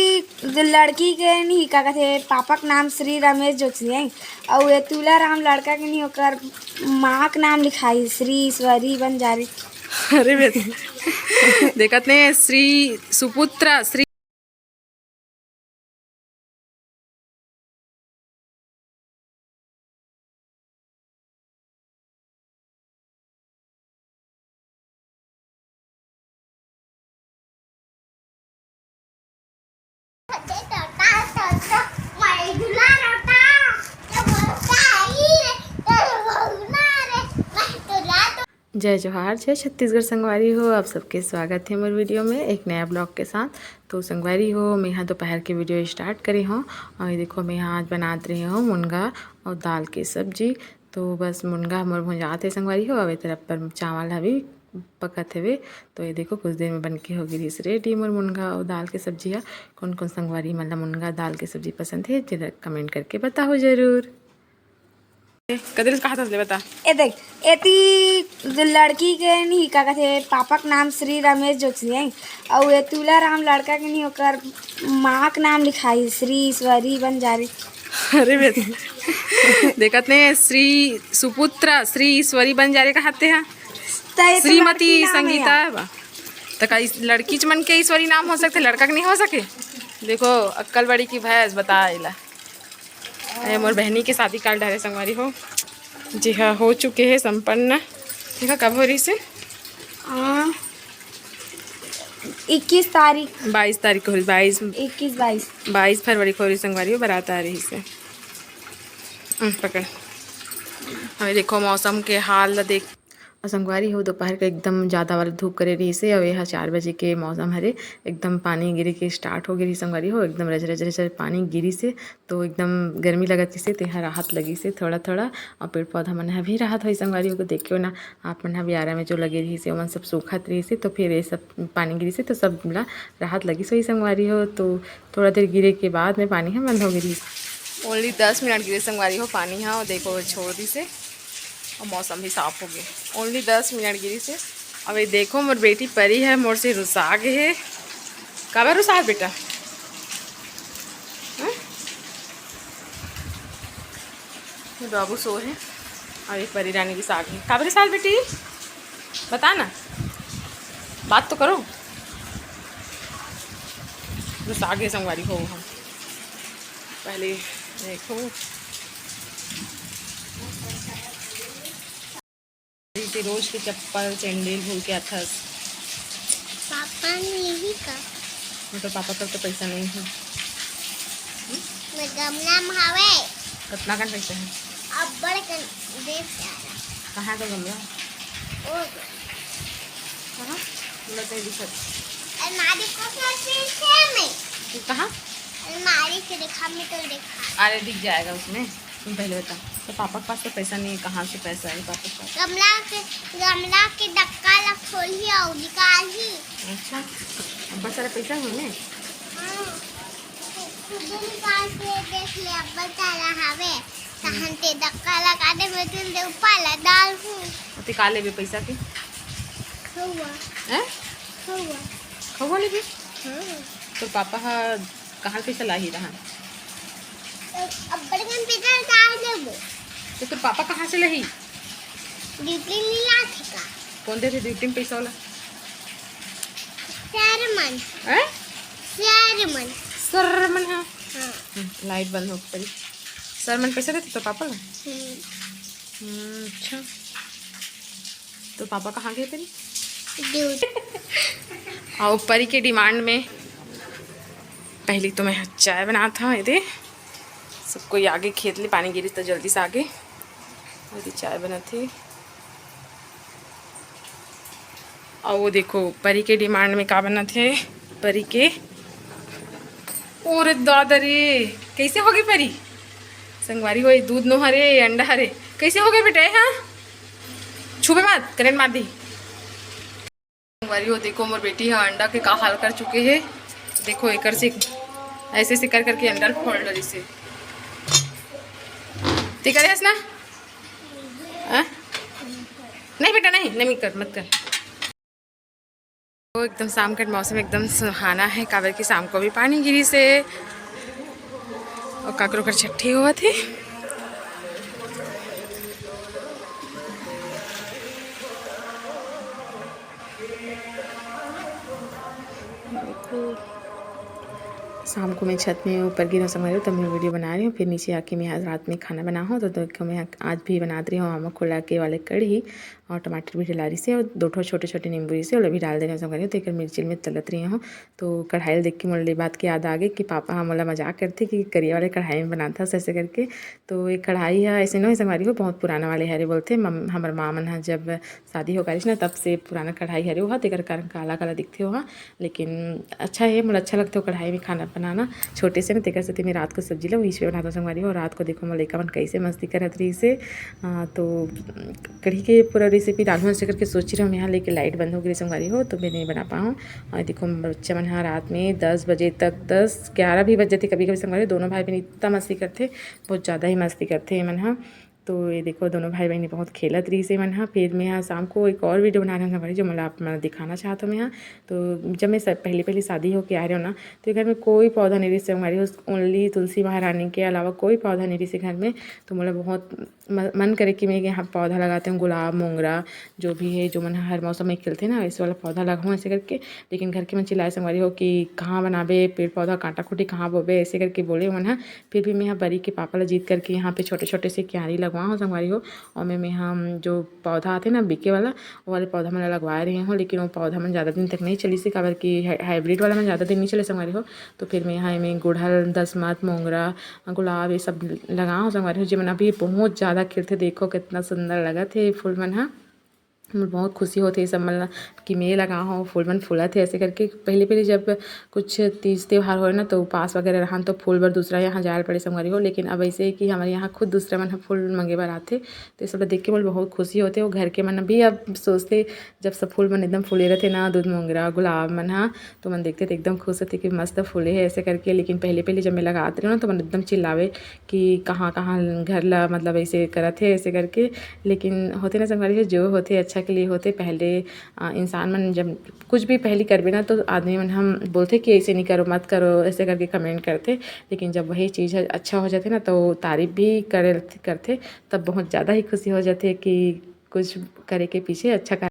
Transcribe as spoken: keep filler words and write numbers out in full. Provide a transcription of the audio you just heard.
लड़की के नहीं, का कथे, पापा के नाम श्री रमेश जोशी है, अउ ये तुला राम लड़का के नहीं, ओकर माँ के नाम लिखाई श्री ईश्वरी बंजारी। अरे बेटा, देखत नहीं, श्री सुपुत्र श्री जय जोहार, जय छत्तीसगढ़ संगवारी हो, आप सबके स्वागत है मोर वीडियो में एक नया ब्लॉग के साथ। तो संगवारी हो, मैं यहाँ दोपहर के वीडियो स्टार्ट करे हूँ। और ये देखो, मैं यहाँ आज बनात रही हूँ मुनगा और दाल के सब्जी। तो बस मुनगा हमर भुंजात हे संगवारी हो, अब ए तरफ पर चावल ह भी पकत हवे। तो ये देखो, कुछ देर में बन के हो गे रिहिस रेडी मोर मुनगा और दाल के सब्जी ह। कौन कौन संगवारी मन ला मुनगा दाल के सब्जी पसंद है, जरा कमेंट करके बताओ जरूर। ए, कदे ले कहा था ले बता। ए देख, एती लड़की के नहीं, का कथे, पापा के नाम श्री रमेश जोशी है, अउ ये तुला राम लड़का के नहीं, ओकर माँ के नाम लिखाई श्री ईश्वरी बंजारी। अरे बेटा, देखत नहीं, श्री सुपुत्र श्री ईश्वरी बंजारी कहाथे हा। त ये तो श्रीमती लड़की नाम है संगीता यार। है बा। त का इस लड़की च मन के ईश्वरी नाम हो सकथे, लड़का के नहीं हो सके? देखो, अक्कल बड़ी की भैंस बता एला। ए, मोर बहनी के शादी काल डारे संगवारी हो, जी हाँ, हो चुके हैं संपन्न। देखा, कब हो रही से? हाँ, इक्कीस तारीख। बाईस तारीख को हो रही, बाईस। इक्कीस बाईस। बाईस फरवरी को हो रही संगवारी हो, बारात आ रही से। हम्म, पकड़। हमें देखो, मौसम के हाल ला देख। और संगवारी हो, दोपहर के एकदम ज़्यादा वाला धूप करे रहिस हे, और यह चार बजे के मौसम हरे, एकदम पानी गिरे के स्टार्ट हो गे रहिस संगवारी हो, एकदम रज रज रज रज पानी गिरिस हे, तो एकदम गर्मी लगत रहिस हे, तेहा राहत लगिस हे थोड़ा थोड़ा। और पेड़ पौधा मन ह भी राहत होई संगवारी हो, देखियो ना, आप मन ह भी आरा में जो लगे रहिस हे, ओमन सब सूखत रहिस हे, तो फिर ये सब पानी गिरिस हे, तो सब ला राहत लगिस होई संगवारी हो। तो थोड़ा देर गिरे के बाद में पानी ह बंद हो गे रहिस। ओनली दस मिनट गिरे संगवारी हो पानी ह, और देखो, छोड़ दिस हे। और मौसम भी साफ हो गए। ओनली दस मिनट गिरी से। अब ये देखो, मोर बेटी परी है, मोर से रुसा गे है। काबर रुसा है बेटा? हैं? ये बाबू सो है। और ये परी रानी रुसा गे है। काबर रुसा है बेटी? बता ना, बात तो करो। रुसा गे संगवारी हो हम। पहले देखो, इसे रोज के चप्पल सैंडल भूल के आथस। पापा ने यही का। मतलब पापा कर तो पैसा नहीं है। मैं गमला में हवे। कितना कन पैसा है? अब्बड़ कन दे प्यारा। कहाँ का गमला? ओ। कहाँ? पूरा कहीं दिखत। अलमारी को क्या चीज है मैं? तू कहाँ? अलमारी से दिखा, मैं तो दिखा। अरे दिख जाएगा उसमें। तुम पहले बता, तो पापा के पास तो पैसा नहीं है, कहाँ से पैसा है पापा के पास? गमला के, गमला के डक्का ला खोलही अउ निकालही। अच्छा, अब्बड़ सारा पैसा है ना? हाँ, खुद निकाल के देख ले, अब्बड़ सारा हवे। तहन ते डक्का लगा दे, मैं तुम दे ऊपर ला डाल हूँ। अउ ते का लेबे पैसा के? खौआ। हैं? खौआ। खौआ लेबे? हाँ। तो पापा हा कहाँ ले पैसा लाही रहा? अब्बड़ कन पैसा डाल देबो। तो तोर पापा कहाँ से लाही? ड्यूटी नहीं आथे का? कौन देथे ड्यूटी में पैसा वाला? सर मन। हैं? सर मन। सर मन, हाँ। हाँ। हम्म, लाइट बंद हो परी। सर मन पैसा देथे तोर पापा ला? हम्म। हम्म, अच्छा। तो पापा कहाँ गए तेरे? ड्यूटी। अउ परी के डिमांड में पहली तो मैं चाय बनात हँव, ये दे। सब कोई आगे खेत ले, पानी गिरिस त जल्दी से आगे। अउ ये चाय बनत हे। अउ वो देखो, परी के डिमांड में का बनत हे, परी के। ओरे दादा रे, कैसे हो गई परी? संगवारी हो, ये दूध नो हरे, ये अंडा हरे, कैसे हो गए बेटा? हाँ, छुबे मत, करंट मार दी। संगवारी हो, देखो, मोर बेटी ह अंडा के का हाल कर चुके हे। देखो, एकर से ऐसे ऐसे कर करके अंडा फोड़ डरिस हे। ते करे हस ना? हाँ? नहीं बेटा, नहीं, नहीं कर, मत कर। तो एकदम शाम के मौसम एकदम सुहाना है, काबर कि शाम को भी पानी गिरिस हे और काकरो कर छट्ठी होवत हे। शाम को मैं छत में ऊपर गे रहेंव संगवारी हो, तब मैं वीडियो बना रही हूँ। फिर नीचे आके मैं आज रात में खाना बनाहूँ, तो देखो मैं आज भी बनात रही हूँ आमा खोला के वाले कढ़ी और टमाटर भी डला रहिस हे और दो ठो छोटे-छोटे नींबू रहिस हे, ओला भी डाल दे रहेंव संगवारी हो। तो एकर मिर्ची में तलत रही हूँ, तो कढ़ाई ल देख के मोला ये बात के याद आ गे कि पापा ह मोला मजाक करथे कि करिया वाले कढ़ाई में बनाथस ऐसे करके। तो ये कढ़ाई ह ऐसे नोहे संगवारी हो, बहुत पुराना वाले हरे बोलथे। मम-, हमर माँ मन ह जब शादी हो गे रहिस ना, तब से पुराना कढ़ाई हरे ओहा, तेकर कारण काला काला दिखथे ओहा। लेकिन अच्छा हे, मोला अच्छा लगथे ओ कढ़ाई में खाना बनाना। छोटे से ना, तेकर सेती मैं रात को सब्जी ला वही पे बनाथंव संगवारी हो। और रात को देखो मोर लइका मन कैसे मस्ती करत रहिस हे। अ, तो कढ़ी के पूरा रेसिपी डालहूँ ऐसे करके सोच रही हूँ मैं यहाँ, लेकिन लाइट बंद हो गई संगवारी हो, तो मैं नहीं बना पाऊँ। और देखो बच्चा मन ह रात में दस बजे तक, दस ग्यारह भी बज जाथे कभी कभी संगवारी हो। दोनों भाई बहन इतना मस्ती करथे, बहुत ज़्यादा ही मस्ती करथे ये मन ह। तो ये देखो दोनों भाई बहन बहुत खेलत रहिस हे मन ह। फिर मैं ह शाम को एक और वीडियो बना रहे हूँ संगवारी, जो मतलब आप मन दिखाना चाहत हूँ मैं ह। तो जब मैं सब पहले पहले शादी होके आ रही हूँ ना, तो ये घर में कोई पौधा नहीं रहिस संगवारी हो, ओनली तुलसी महारानी के अलावा कोई पौधा नहीं रहिस हे घर में। तो मोला बहुत म-, मन करे कि मैं यहाँ पौधा लगाते हूँ, गुलाब, मोंगरा, जो भी है, जो मन हर मौसम में खिलथे ना, वैसे वाला पौधा लगाऊँ ऐसे करके। लेकिन घर के मन चिल्लाए संगवारी हो कि कहाँ बनाबे, पेड़ पौधा कांटा खूंटी कहाँ बोबे, ऐसे करके बोले मन ह। फिर भी मैं यहाँ बरी के पापा ला जीत करके यहाँ पे छोटे छोटे से क्यारी लगवा हूँ संगवारी हो। और मैं, मैं यहाँ जो पौधा आथे ना बिके वाला, वो वाले पौधा मन ला लगवाए रहे हूँ, लेकिन वो पौधा मन ज़्यादा दिन तक नहीं चलिस हे, काबर कि हाइब्रिड वाला मन ज़्यादा दिन नहीं चले संगवारी हो। तो फिर मैं यहाँ एमे गुड़हल, दसमत, मोंगरा, गुलाब, ये सब लगा हूँ संगवारी हो, जेमन अभी बहुत ज़्यादा खिलथे। देखो कितना सुंदर लगत हे फूल मन ह। मोर बहुत खुशी होथे ये सब मन ला कि मैं लगा हूँ, फूल मन फूलत हे ऐसे करके। पहले पहले जब कुछ तीज त्यौहार होए ना, तो उपास वगैरह रहन, तो फूल बर दूसरा यहाँ जाए ल पड़े संगवारी हो। लेकिन अब ऐसे है कि हमारे यहाँ खुद दूसरा मन ह फूल मंगे बर आथे, तो ये सब ला देख के मोला बहुत खुशी होथे। वो घर के मन भी अब सोचथे, जब सब फूल मन एकदम फूले रहथे ना, दूध मोंगरा, गुलाब मन ह, तो मन देखथे तो एकदम खुश होथे कि मस्त फूले हे ऐसे करके। लेकिन पहले पहले जब मैं लगात रहे ना, तो मन एकदम चिल्लावे कि कहाँ कहाँ घर ला मतलब ऐसे करत हे ऐसे करके। लेकिन होथे ना संगवारी हो, जो होथे अच्छा के लिए होथे। पहले अ, इंसान मन जब कुछ भी पहली करबे ना, तो आदमी मन हम बोलथे कि ऐसे नहीं करो, मत करो, ऐसे करके कमेंट करथे। लेकिन जब वही चीज़ ह अच्छा हो जाथे ना, तो तारीफ भी करे करथे, तब बहुत ज़्यादा ही खुशी हो जाथे कि कुछ करे के पीछे अच्छा